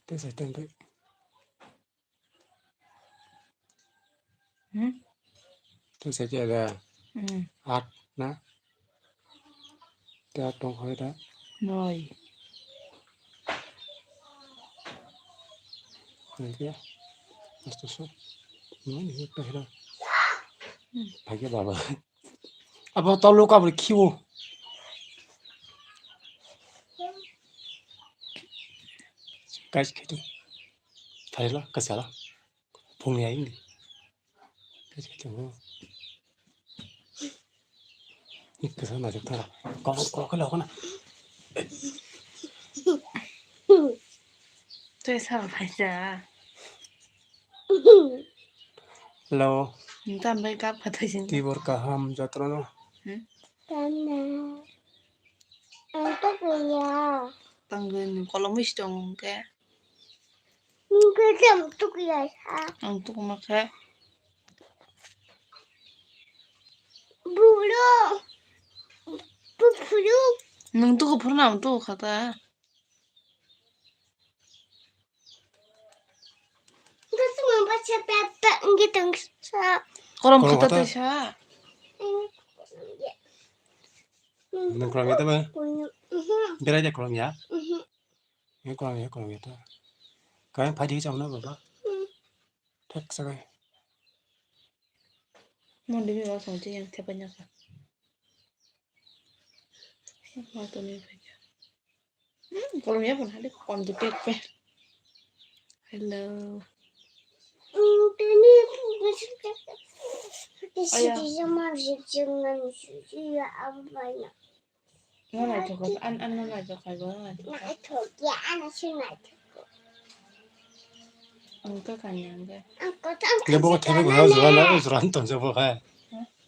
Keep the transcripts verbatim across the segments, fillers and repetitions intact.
Tei sai tei bai. Hmm? Tei sai khe da. Hmm. Aat na. Tei aat tong khoi da. Noi. Hai khe. Asto so. Noi ni ta hira. Hmm. Hai khe baba. Abo tolo kabri khiwo. Guys, khitu. Thaila, kasala. Phungni ai ni. Guys, khitu. Ni kasala na jok thara. Kok, kok, kok, kok, na. Tei sal phaisa. Hello. Nta bai kap khatai sin. Tibor kaham jatra no. Hmm? Tana. Ang to kuya. Tangwi ni kolom wi stong ke. Ang to kuya sa. Ang to kuma ke. Buro. Bufuru. Nung to ko phurna ang to khata. Korom khata tei sa. Nung korom ya tama? Berai de korom ya? Ini korom ya, korom ya ta. Kau yang padi sama baba? Thak sakai. Mau demi baba sama yang siapa nyaka? Mau tuh nih. Hmm, kalau ya pun ada konti pepe. Hello. Ayah. Mana coklat? An, an mana coklat? Mana coklat? Naithok ya, ano se naithok. Ang ka kanya ang ka. Ang ka, ang ka. Ya, bo thebe gura jura na, jura ton jabo hai.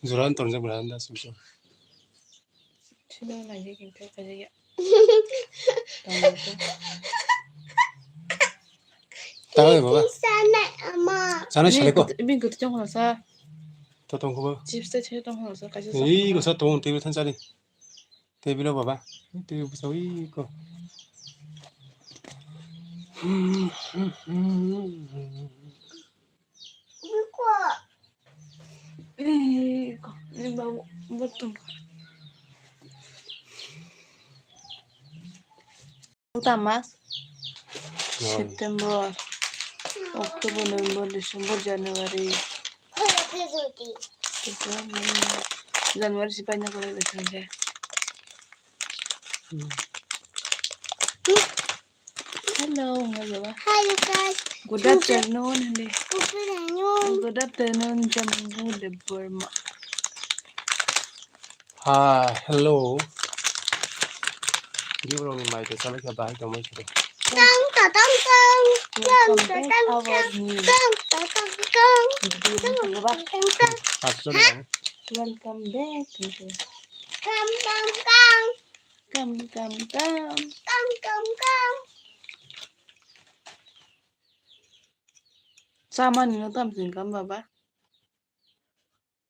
Jura ton jabo hai na sumso. Sino na ye kin ka ka ya. Tama baba. Sana ama. Sana sale ko. Bin ko tong sa. To tong ko. Chips te che tong sa ka sa. Ih, ko sa tong te than sale. Tebilo baba, tebil bwsao iko. Iko, ni babu, betul. Tama? September, October, November, December, January. January si paina kore de thangse. Hello, hello. Hi, you guys. Good afternoon, hindi. Good afternoon. Good afternoon, Jammu Debbarma. Ha, hello. Gibroni mai de sale khe bahai tongmai khe. Tang ta tang tang. Tang ta tang tang. Tang ta tang tang. Tang ta tang tang. Welcome back. Kam kam kam. Kam kam kam. Kam kam kam. Samani no tam sing kam baba.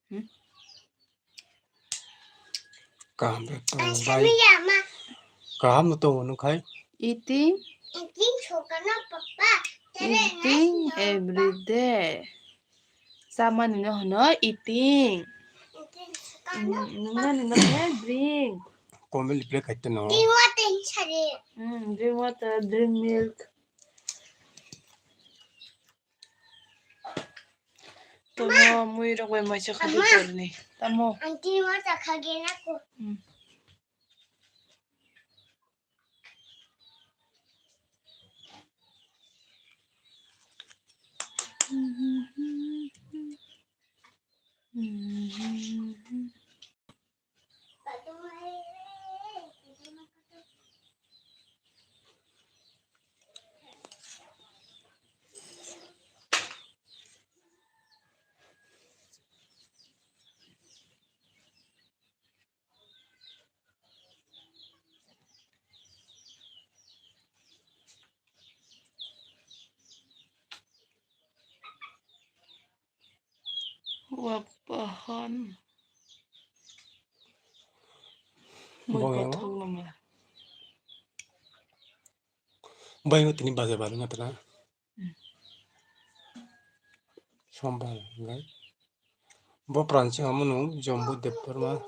Hmm? Kaham de tong bai. Kaham no tongo nung khai. Eating. Eating every day. Samani no hono eating. Nungna nungna khe drink. Comment reply khai teno. Drink water sari. Hmm, drink water, drink milk. Tamo mui rok bai maisa khadi torni. Tamo. Ang tini ma ta khagi na ko. Hmm. Wapahan. Mui kothok lama. Bai tini bazar bazar na tana. Hmm. Sombar, right? Bo pranchi hamu nung Jombu Debbarma.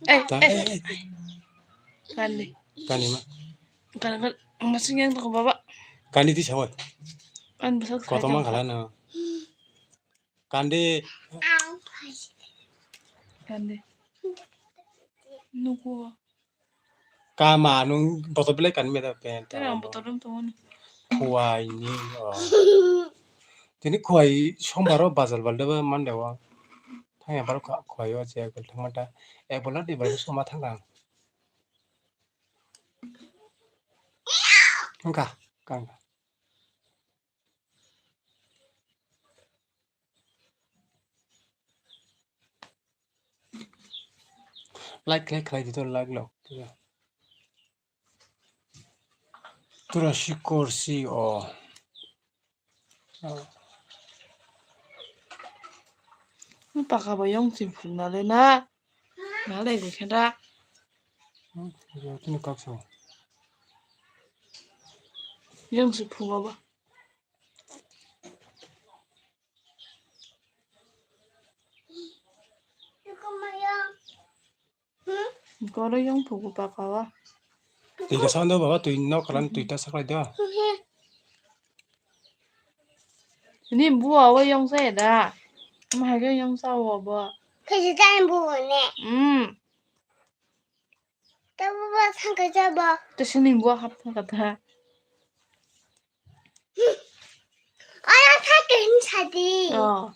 Eh, ta-, eh, eh, eh. Kandi. Kandi ma. Kandi, kandi. Masih yang tak bawa. Kandi di sawat. Kan besar. Koto mang kala na. Kandi. Kandi. Nuku. Kama nung botol belai kan meda pen. Tera botol dum tongo. Khuai ni, oh. Tini khuai sombar o bazar balde ba mande o. Thang ya baro khuai o je gol thang mata. Ek bola di baro soma thang kang. Engka, engka, engka. Like, like, like, dito, like, lo. Tura sikor si, oh. Paka bo yong si phung na le na. Na le go khe da. Tini kok so. Yong si phung ba. Goro yong phugu paka o. Twi ka sando baba, twi nok kalan twi ta saklai do. Ni bua o yong sa da. Ma ha yong sa o bo. Kaisa time bu ne. Hmm. Tabo ba thangka jabo. Tei sini bo hap thangka tha. Aya thangka hin sadi. Oh.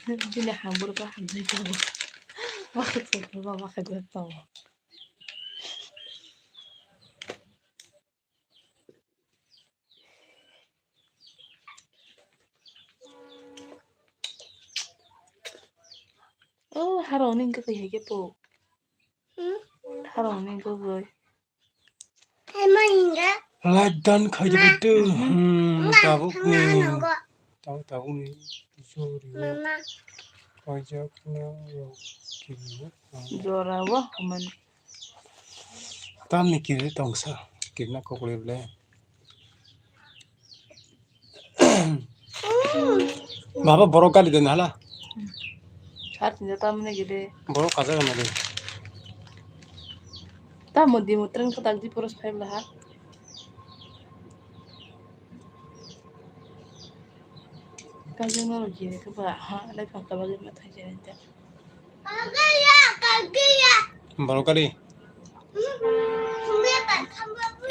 Bini hambur ba hamjai tabo. Wakha tabo, wakha tabo. Oh, harok ni wngkha khe hai khe po. Hmm? Harok ni wngkha khe. Hai ma hinga. Like dan khai di bitu. Hmm, tabuk ni. Tabuk, tabuk ni. Jori. Mama. Kaijakna rok kiri. Jora bo, man. Tamni kiri tongsa, kirina kokle ble. Baba, borok gali den hala. Sat ni tamni gede. Borok kaja gana de. Tamo di mo tren ko tak di poros five laha. Kaja no gede ko ba ha, lai pa ka ba ma thai jere ta. Borok kali.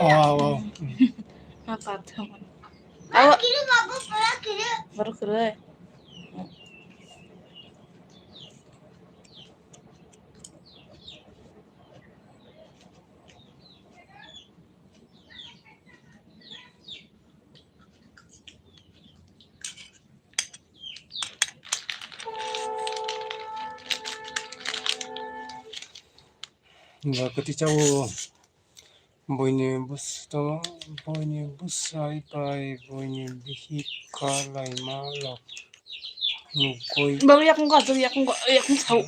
Oh, oh. Apa tuh? Awa. Baru kere. Ba kwtwi chao. Buini bwsa, buini bwsai bai buini bihik kha laima rok nugwi. Babu yakung ko, yakung ko, yakung sao.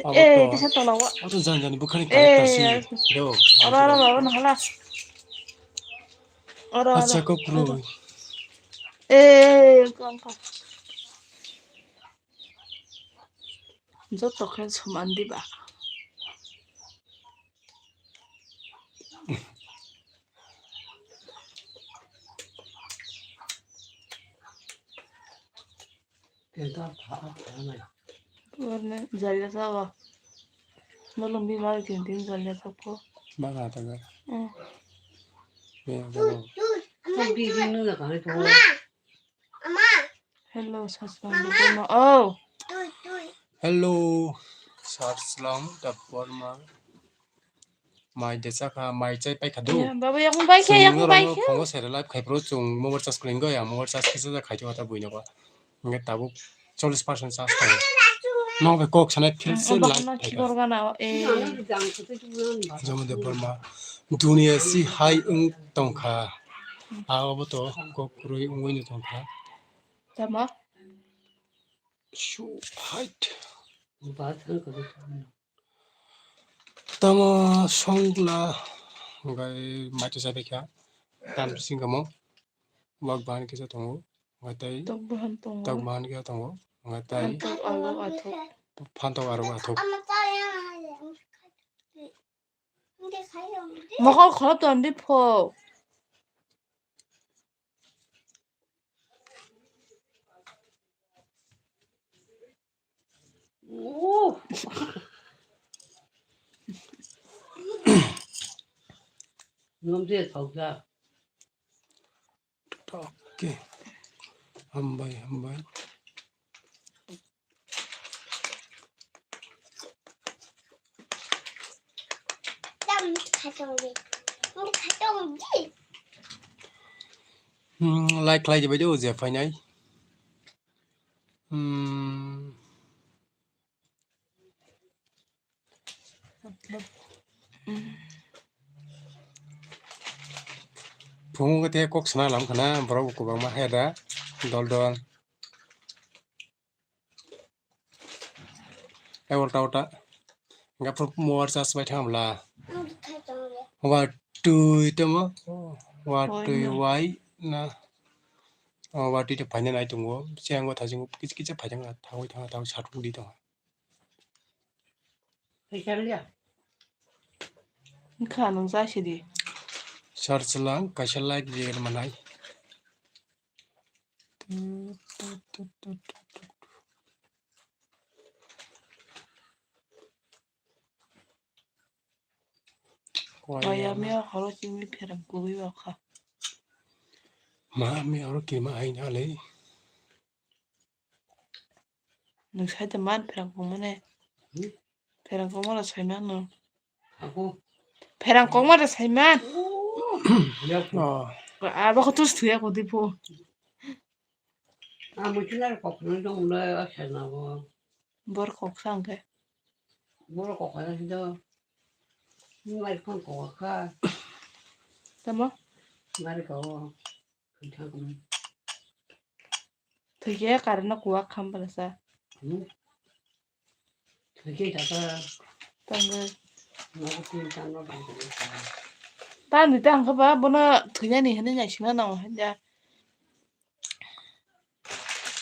Abo eh, to, tisa tola wa. Abo to jan jani bukhani eh, character si. Yo. Oro, oro, oro, nahala. Oro, oro. Acha ko pro. Eh, ko, ko. Joto khe soman diba. Warna jari sabo. Belum bimar kintin jari sabo. Bang ada kan? Eh. Ya, bang. Kan bibing nuna kan itu. Hello, Saswang Debbarma. Oh. Hello, Saswang Debbarma. Mai de chakha, mai chai pai khadu. Ya, baba, yakung bai khe, yakung bai khe. Phongo sere live khai pro chung mobile charge kling go ya, mobile charge kisa ja khai to ta buino ba. Nge tabuk chollish percent charge khai. Nong be kok sanai phil se live khai. Jomo Debbarma. Dunia si hai wng tongkha. Abo to kok rui wngwi no tongkha. Tamo? Shu hait. Tamo songla gai macha sa dekha. Tam singamo. Wak bahan kisa tongo. Ngatai. Tok bahan tongo. Tok bahan kisa tongo. Ngatai. Phantok alo athok. Phantok aro athok. Mokol kholo ton di pho. Nom je thok ja. Okay. Hambai, hambai. Hmm, like khlai dibai do je phainai. Hmm. Phungo khe kok sana lam khana borok bo kwbangma heda dol dol. Tei ulta ulta. Hingke phuru mobile charge bai thang bwla. Watwi tamo. Watwi wai na. O watwi tei phaina nai tongo. Siyango thajingo kisa kisa phaijak thangwi thangwi thangwi satung di tongo. Wngkha nwng cha sidi. Charge lang kaisa light rijak manai. Kaya miya horo chini pherang kubui bakha. Ma miya horo kima aina le. Nwng sai de man pherang kongmani. Hmm? Pherang kongmani sai man no. Ako. Pherang kongmani sai man. Oh. Abo ko tus thuya ko dipo. Amo chuna kok no dong le asana bo. Bor kok sang ke. Bor kok ka do. Ni mai kon kok ka. Tamo? Mari ko. Thwikhe kareno kuwak kha bwlasa. Hmm. Thwikhe kaka. Tangwi. Nogo tin tangno tangwi. Tani tang kha ba bono thwinani hinwi naisingna nango hinja.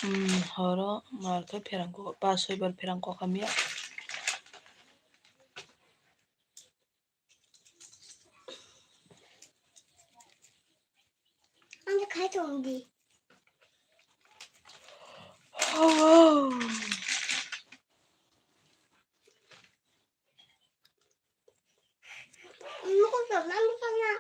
Hmm, horo mar khe pherang kok, pas soi bar pherang kok hamya. Ang khai tong di. Mukul tong na, mukul na.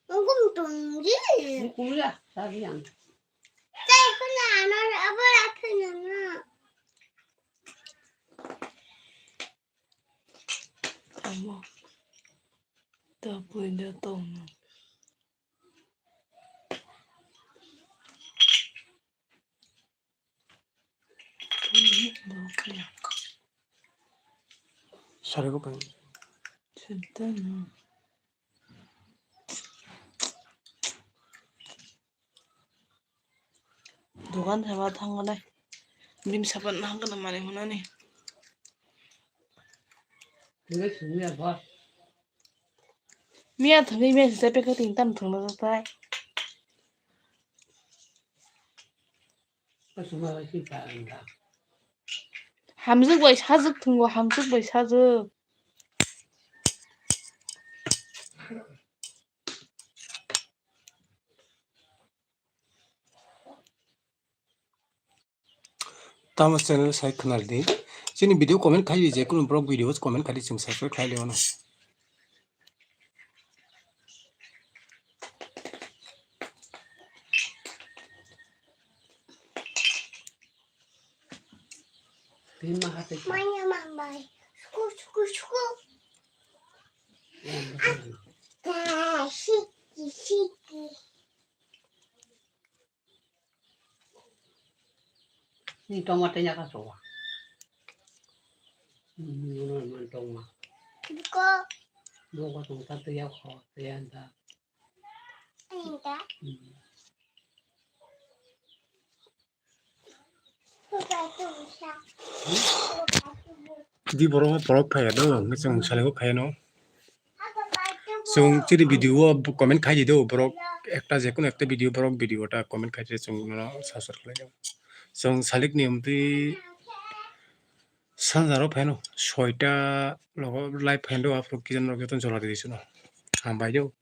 Hukum tong di. Hukum ya, tadi yang. Saya kena anak apa lagi nana. Tamo. Tapoi da tong. Sari ko pai. Dogan thangma thangmani. Bini sapan nang kana mani hunani. Miya thangwi miya sisa pekha ting tam thangna jatai. Hamjwk bai sajwk thwngo, hamjwk bai sajwk. Tamo channel sai khwnal di. Chini video comment khai di, je kunu vlog video comment khai di, chwng subscribe khlai leo no. Manya mambai. Suku, suku, suku. Ah, siki, siki. Ni tongma tanya ka sowa. Ni no man tongma. Ko. Mo ko tong ta ya ko ya da. Di borok, borok phaiya do, hwnkhe chwng salai o phaiya no. Chwng chini video o comment khai di do, borok ekta, je kono ekta video, borok video ta comment khai di, chwng no subscribe khlai jago. Chwng salik ni omtwi sanjaro phaiya no, soita logo live phaiya do, aphuru kijan rok joto jora di sino. Hambai do.